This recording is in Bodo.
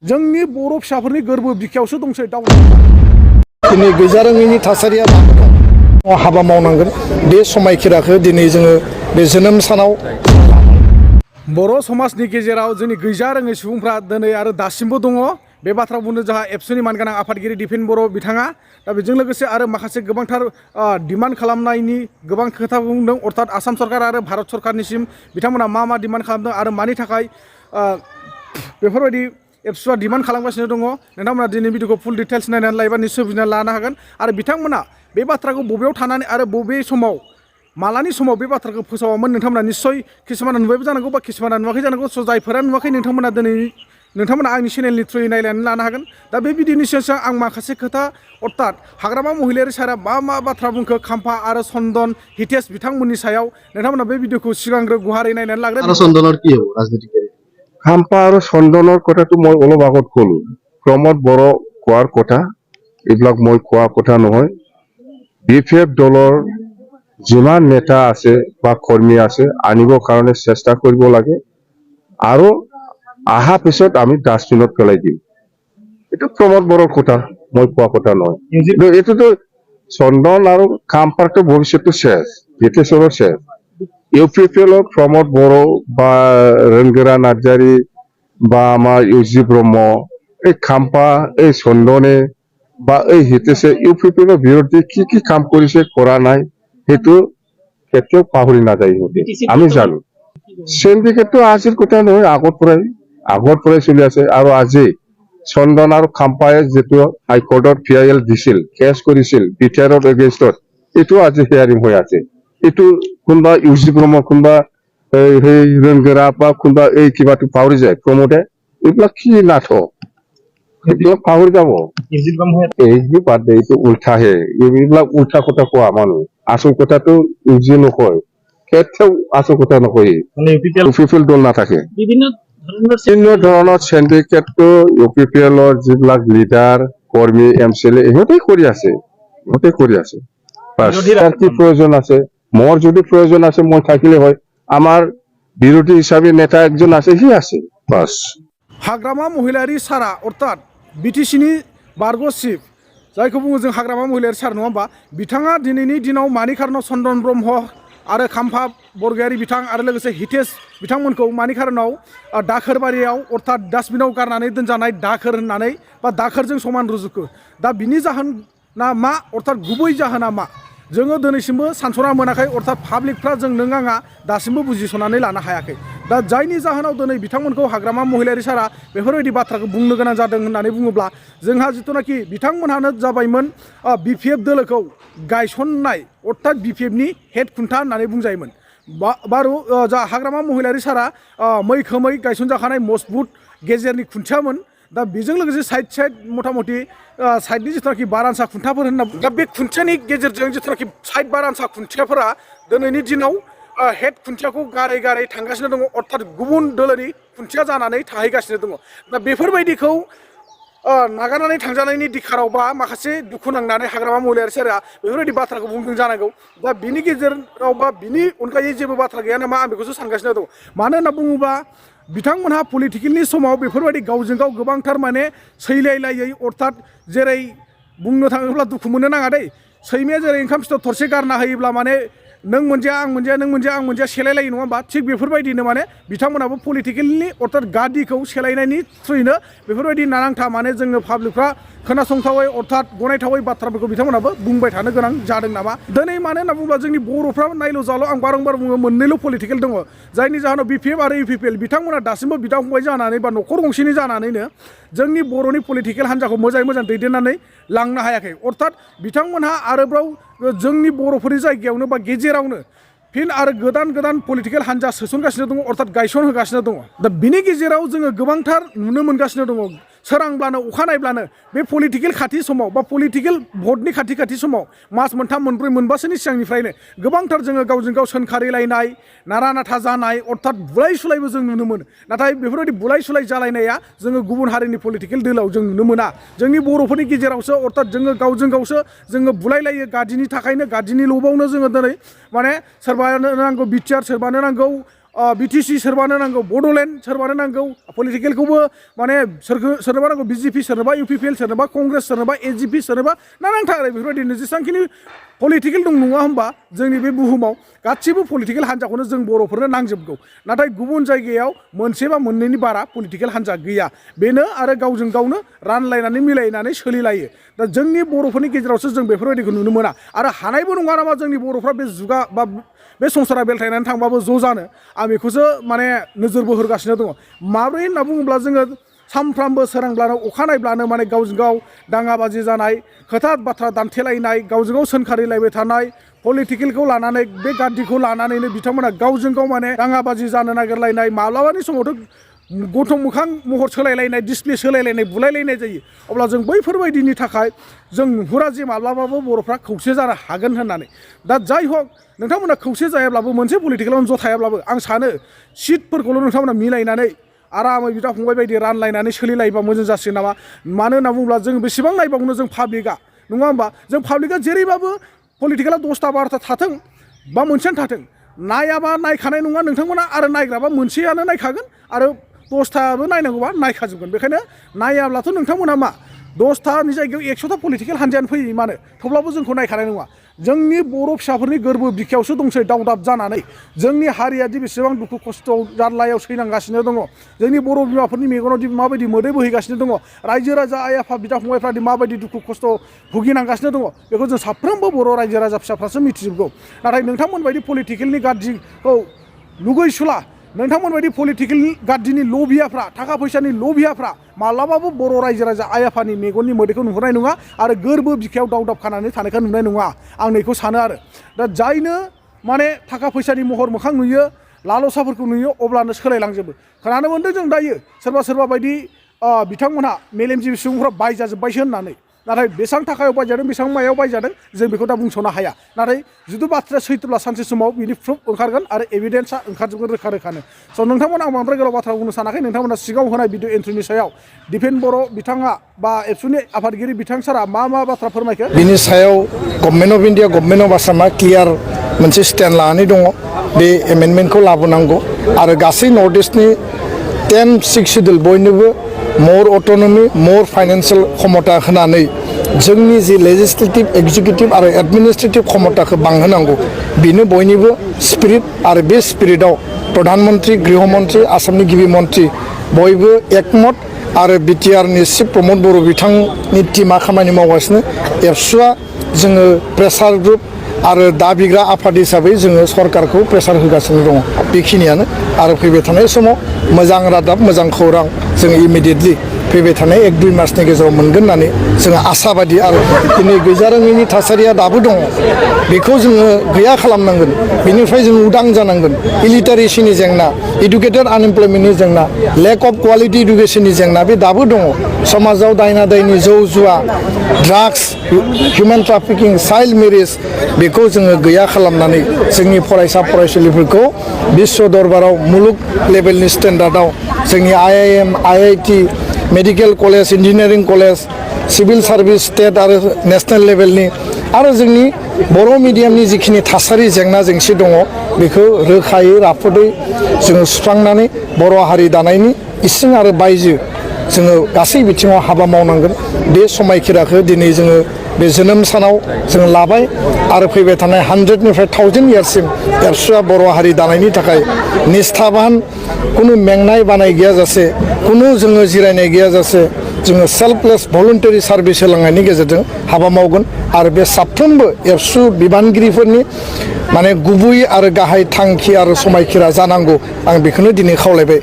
जोंनि बर' फिसाफोरनि गोरबो बिखायावसो दंसै दाउ दिनै गैजारोङैनि थासारिया हाबा मावनांगोन बे समायखिराखौ दिनै जोङो बे जोनोम सानाव बर' समाजनि गेजेराव जोंनि गैजारोङै सुबुंफ्रा दिनै आरो दासिमबो दङ बे बाथ्रा बुंनो जोंहा एबसुनि मानगोनां आफादगिरि दिपेन बर' बिथाङा दा बेजों लोगोसे आरो माखासे गोबांथार डिमान्ड खालामनायनि गोबां खोथा बुंदों अर्थात आसाम सरकार आरो भारत सरकारनिसिम बिथांमोना मा डिमान्ड खालामदों आरो मानि थाखाय बेफोरबायदि एबसुआ डिमान्ड खालामगासिनो दङ नोंथांमोना दिनै भिडिअखौ फुल डिटेल्स नायनानै लायोबा निश्चय बुजिनानै लानो हागोन आरो बिथांमोना बे बाथ्राखौ बबेयाव थानानै आरो बबे समाव मालानि समाव बे बाथ्राखौ फोसावामोन नोंथांमोना निश्चय किसुमाना नुबायबो जानांगौ बा किसुमाना नुवाखै जानांगौ स' जायफोरा नुवाखै नोंथांमोना आंनि चेनेलनि थ्रुयै नायनानै लानो हागोन दा बे भिडिअनि सिगां आं माखासे खोथा अर्थात हाग्रामा महिलारि सारा मा बाथ्रा बुंखो खाम्फा आरो चन्दन हितेश बिथांमोननि सायाव नोंथांमोना बे भिडिअखौ सिगांग्रो गुवारै नायनानै लाग्रो আৰু চন্দনৰ কি হ'ব ৰাজনীতিকাৰী খাম্পা আৰু চন্দনৰ কথাটো মই অলপ আগত ক'লো প্ৰমোদ বড়ো কোৱাৰ কথা এইবিলাক মই কোৱা কথা নহয় BPF দলৰ যিমান নেতা আছে বা কৰ্মী আছে আনিবৰ কাৰণে চেষ্টা কৰিব লাগে আৰু আহা পিছত আমি ডাষ্টবিনত পেলাই দিম এইটো প্ৰমোদ বড়োৰ কথা মই কোৱা কথা নহয় এইটোতো চন্দন আৰু খাম্পাৰটো ভৱিষ্যতটো শেষ হিতেশৰো শেষ UPPL প্রমোদ বড়ো বা রঙ্গেরা নার্জারি বা আমার ইউজি ব্রহ্ম এই খাম্পা এই চন্দনে বা এই হিতেশে UPPL বিরুদ্ধে কি কাম করেছে করা নাই সেইটো কেতিয়াও পাহৰি নাযায় আমি জানো সিন্ডিকেটটো আজিৰ কথা নহয় আগৰ পৰাই চলি আছে আৰু আজি চন্দন আৰু খাম্পায়ে যেটো হাইকোৰ্টত PIL দিছিল কেছ কৰিছিল বিটিআৰৰ এগেইনষ্টত এইটো আজি হিয়াৰিং হৈ আছে এইটো কোনবা ইউজি ব্ৰহ্ম কোনবা সেই ৰংগেৰা বা কোনবা এই কিবাটো পাহৰি যায় প্ৰমোদে এইবিলাক কি নাটক এইবিলাক পাহৰি যাব এই যে বাদ দে এইটো উল্টাহে এইবিলাক উল্টা কথা কোৱা মানুহ আচল কথাটো ইউজি নকয় কেতিয়াও আচল কথা নকয় UPPL দল নাথাকে বিভিন্ন ধৰণৰ সিন্ডিকেটটো UPPLৰ যিবিলাক লিডাৰ কৰ্মী MCLA ইহঁতে কৰি আছে কি প্ৰয়োজন আছে মোৰ যদি প্ৰয়োজন আছে মই থাকিলে হয় আমাৰ বিৰোধী হিচাপে নেতা একজন আছে সি আছে বাস हाग्रामा महिलारि सारा अर्थात BTCनि बारग' चिफ जायखौ बुङो जों हाग्रामा महिलारि सार नङा होमबा बिथाङा दिनैनि दिनाव मानि खारनाव चन्दन ब्रह्म आरो खाम्फा बरगयारि बिथां आरो लोगोसे हितेश बिथांमोनखौ मानि खारनाव दाखोरबारियाव अर्थात डास्टबिनाव गारनानै दोनजानाय दाखोर होननानै बा दाखोरजों समान रुजुखो दा बिनि जाहोना मा अर्थात गुबै जाहोना मा जोङो दिनैसिमबो सानस'ना मोनाखै अर्थात पाब्लिकफ्रा जों नों आङा दासिमबो बुजिस'नानै लानो हायाखै दा जायनि जाहोनाव दिनै बिथांमोनखौ हाग्रामा महिलारि सारा बेफोरबायदि बाथ्राखौ बुंनो गोनां जादों होननानै बुङोब्ला जोंहा जिथुनाखि बिथांमोनहानो जाबायमोन BPF दोलोखौ गायसननाय अर्थात BPFनि हेड खुन्था होननानै बुंजायोमोन बारु जा हाग्रामा महिलारि सारा मैखोमै गायसनजाखानाय मजबुत गेजेरनि खुन्थियामोन दा बेजों लोगोसे साइड मथा-मथि साइडनि जिथुनाखि बारानसा खुन्थाफोर होनना दा बे खुन्थियानि गेजेरजों जिथुनाखि साइड बारानसा खुन्थियाफोरा दिनैनि दिनाव हेड खुन्थियाखौ गारै थांगासिनो दङ अर्थात गुबुन दोलोनि खुन्थिया जानानै थाहैगासिनो दङ दा बेफोरबायदिखौ नागारनानै थांजानायनि दिखारावबा माखासे दुखु नांनानै हाग्रामा महिलारि सारा बेफोरबायदि बाथ्राखौ बुंदों जानांगौ दा बिनि गेजेराव बा बिनि अनगायै जेबो बाथ्रा गैया नामा आं बेखौसो सानगासिनो दं मानो होनना बुङोबा बिथांमोनहा पलिटिकेलनि समाव बेफोरबायदि गावजों गाव गोबांथार माने सैलायलायै अर्थात जेरै बुंनो थाङोब्ला दुखु मोननो नाङा दै सैमाया जेरै ओंखाम फिथर थरसे गारना होयोब्ला माने नों मोनजाया आं मोनजाया नों मोनजाया आं मोनजाया सेलायलायो नङा होमबा थिग बेफोरबायदिनो माने बिथांमोनाबो पलिटिकेलनि अर्थात गादिखौ सेलायनायनि थ्रुयैनो बेफोरबायदि नानांथा माने जोङो पाब्लिकफ्रा खोनासंथावै अर्थात गनायथावै बाथ्राफोरखौ बिथांमोनाबो बुंबाय थानो गोनां जादों नामा दिनै मानो होनना बुङोब्ला जोंनि बर'फ्रा नायल' जाल' आं बारंबार बुङो मोननैल' पलिटिकेल दङ जायनि जाहोनाव BPF आरो UPPL बिथांमोना दासिमबो बिदा फंबाय जानानै बा न'खर गंसेनि जानानैनो जोंनि बर'नि पलिटिकेल हान्जाखौ मोजाङै दैदेननानै लांनो हायाखै अर्थात बिथांमोनहा आरोबाव जोंनि बर'फोरनि जायगायावनो बा गेजेरावनो फिन आरो गोदान पलिटिकेल हान्जा सोसनगासिनो दङ अर्थात गायसन होगासिनो दङ दा बिनि गेजेराव जोङो गोबांथार नुनो मोनगासिनो दङ सोरांब्लानो अखा नायब्लानो बे पलिटिकेल खाथि समाव बा पलिटिकेल भटनि खाथि समाव मास मोनथाम मोनब्रै मोनबासोनि सिगांनिफ्रायनो गोबांथार जोङो गावजों गाव सोंखारिलायनाय नारा नाथा जानाय अर्थात बुलाय सुलायबो जों नुनो मोनो नाथाय बेफोरबायदि बुलाय सुलाय जालायनाया जोङो गुबुन हारिनि पलिटिकेल दोलाव जों नुनो मोना जोंनि बर'फोरनि गेजेरावसो अर्थात जोङो गावजों गावसो जोङो बुलायलायो गादिनि थाखायनो गादिनि लबावनो जोङो दिनै माने सोरबानो नांगौ बिटिआर सोरबानो नांगौ BTC सोरबानो नांगौ बड'लेण्ड सोरबानो नांगौ पलिटिकेलखौबो माने सोरनोबा नांगौ BJP सोरनोबा UPPL सोरनोबा कंग्रेस सोरनोबा AGP सोरनोबा नांथारो बेफोरबायदिनो जेसेबांखिनि पलिटिकेल दं नङा होमबा जोंनि बे बुहुमाव गासिबो पलिटिकेल हान्जाखौनो जों बर'फोरनो नांजोबगौ नाथाय गुबुन जायगायाव मोनसे बा मोननैनि बारा पलिटिकेल हान्जा गैया बेनो आरो गावजों गावनो रानलायनानै मिलायनानै सोलिलायो दा जोंनि बर'फोरनि गेजेरावसो जों बेफोरबायदिखौ नुनो मोना आरो हानायबो नङा नामा जोंनि बर'फ्रा बे जुगा बा बे संसारा बेलथायनानै थांबाबो ज' जानो आं बेखौसो माने नोजोरबो होगासिनो दङ माब्रै होनना बुङोब्ला जोङो सानफ्रामबो सोरांब्लानो अखा नायब्लानो माने गावजों गाव दाङाबाजि जानाय खोथा बाथ्रा दान्थेलायनाय गावजों गाव सोंखारिलायबाय थानाय पलिटिकेलखौ लानानै बे गादिखौ लानानैनो बिथांमोना गावजों गाव माने दाङाबाजि जानो नागिरलायनाय माब्लाबानि समावथ' गथ' मोखां महर सोलायलायनाय डिसप्ले सोलायलायनाय बुलायलायनाय जायो अब्ला जों बैफोरबायदिनि थाखाय जों नुहुरा जे माब्लाबाबो बर'फ्रा खौसे जानो हागोन होननानै दा जाय हक नोंथांमोना खौसे जायाब्लाबो मोनसे पलिटिकेलावनो ज' थायाब्लाबो आं सानो सिटफोरखौल' नोंथांमोना मिलायनानै आरामै बिदा फंबाय बायदि रानलायनानै सोलिलायोबा मोजां जासिगोन नामा मानो होनना बुङोब्ला जों बेसेबां नायबावनो जों पाब्लिकआ नङा होमबा जों पाब्लिकआ जेरैबाबो पलिटिकेला 10टा 12टा थाथों बा मोनसेयानो थाथों नायाबा नायखानाय नङा नोंथांमोना आरो नायग्राबा मोनसेयानो नायखागोन आरो 10टाबो नायनांगौबा नायखाजोबगोन बेखायनो नायाब्लाथ' नोंथांमोना मा 10टानि जायगायाव 100टा पलिटिकेल हान्जायानो फैयो मानो थेवब्लाबो जोंखौ नायखानाय नङा जोंनि बर' फिसाफोरनि गोरबो बिखायावसो दंसै दावदाब जानानै जोंनि हारियादि बेसेबां दुखु खस्थ' जारलायाव सैनांगासिनो दङ जोंनि बर' बिमाफोरनि मेगनावदि माबायदि मोदै बोहैगासिनो दङ रायजो राजा आइ आफा बिदा फंबायफ्रादि माबायदि दुखु खस्थ' भुगिनांगासिनो दङ बेखौ जों साफ्रोमबो बर' रायजो राजा फिसाफ्रासो मिथिजोबगौ नाथाय नोंथांमोन बायदि पलिटिकेलनि गाज्रिखौ लुगैसुला नोंथांमोन बायदि पलिटिकेल गाज्रिनि लबियाफ्रा थाखा फैसानि लबियाफ्रा माब्लाबाबो बर' रायजो राजा आइ आफानि मेगननि मोदैखौ नुहुरनाय नङा आरो गोरबो बिखायाव दावदाब खानानै थानायखौ नुनाय नङा आं नैखौ सानो आरो दा जायनो माने थाखा फैसानि महर मोखां नुयो लालसाफोरखौ नुयो अब्लानो सोलायलांजोबो खोनानो मोन्दों जों दायो सोरबा बायदि बिथांमोनहा मेलेमजिबि सुबुंफ्रा बायजाजोब्बायसो होननानै नाथाय बेसेबां थाखायाव बायजादों बेसेबां मायाव बायजादों जों बेखौ दा बुंस'नो हाया नाथाय जुदि बाथ्राया सैथोब्ला सानसे समाव बिनि प्रुफ ओंखारगोन आरो एभिडेन्सआ ओंखारजोबगोन रोखा रोखानो स' नोंथांमोना आं बांद्राय गोलाव बाथ्रा बुंनो सानाखै नोंथांमोना सिगाङाव होनाय भिडिअ एन्ट्रिनि सायाव दिपेन बर' बिथाङा बा एबसुनि आफादगिरि बिथां सारा मा बाथ्रा फोरमायखो बिनि सायाव government of India government of आसामा क्लियार मोनसे स्टेन्ड लानानै दङ बे एमेन्डमेन्टखौ लाबोनांगौ आरो गासै नर्थ इस्टनि 10-6 सिडुल बयनोबो मर अट'नमि मर फाइनेन्सियेल क्षमता होनानै जोंनि जि लेजिस्लेटिभ एक्जिकिउटिभ आरो एडमिनिस्ट्रेटिभ क्षमताखौ बांहोनांगौ बेनो बयनिबो स्पिरिट आरो बे स्पिरिटआव प्रधानमन्त्री गृहमन्त्री आसामनि गिबि मन्त्रि बयबो एकमत आरो बिटिआरनि चिफ प्रमद बर' बिथांनि टिमा खामानि मावगासिनो एबसुआ जोङो प्रेसार ग्रुप आरो दाबिग्रा आफाद हिसाबै जोङो सरकारखौ प्रेसार होगासिनो दङ बेखिनियानो आरो फैबाय थानाय समाव मोजां रादाब मोजां खौरां जोङो इमिडियेटलि फैबाय थानाय 1-2 मासनि गेजेराव मोनगोन होननानै जोङो आसाबादि आरो दिनै गैजारोङैनि थासारिया दाबो दङ बेखौ जोङो गैया खालामनांगोन बेनिफ्राय जों उदां जानांगोन इलिटारेसिनि जेंना इडुकेटेड आनएमप्लयमेन्टनि जेंना लेक अफ क्वालिटि इडुकेसननि जेंना बे दाबो दङ समाजाव दायना दायनि जौ जुवा drugs human trafficking child marriage बेखौ जोङो गैया खालामनानै जोंनि फरायसा फरायसुलिफोरखौ बिश्व दरबाराव मुलुग लेभेलनि स्टेन्डार्डआव जोंनि IIM IIT medical college engineering college civil service state आरो नेशनेल लेभेलनि आरो जोंनि बर' मिडियामनि जिखिनि थासारि जेंना जेंसि दङ बेखौ रोखायै राफोदै जोङो सुस्रांनानै बर' हारि दानायनि इसिं आरो बायजो जोङो गासै बिथिङाव हाबा मावनांगोन बे समायखिराखौ दिनै जोङो बे जोनोम सानाव जों लाबाय आरो फैबाय थानाय 100निफ्राय 1000 इयार्ससिम एबसुआ बर' हारि दानायनि थाखाय निस्थाबान कुनु मेंनाय बानाय गैयाजासे कुनु जोङो जिरायनाय गैयाजासे जोङो सेल्फलेस भलुन्टारि सार्भिस होलांनायनि गेजेरजों हाबा मावगोन आरो बे साफ्रोमबो एबसु बिबानगिरिफोरनि माने गुबै आरो गाहाय थांखि आरो समायखिरा जानांगौ आं बेखौनो दिनै खावलायबाय।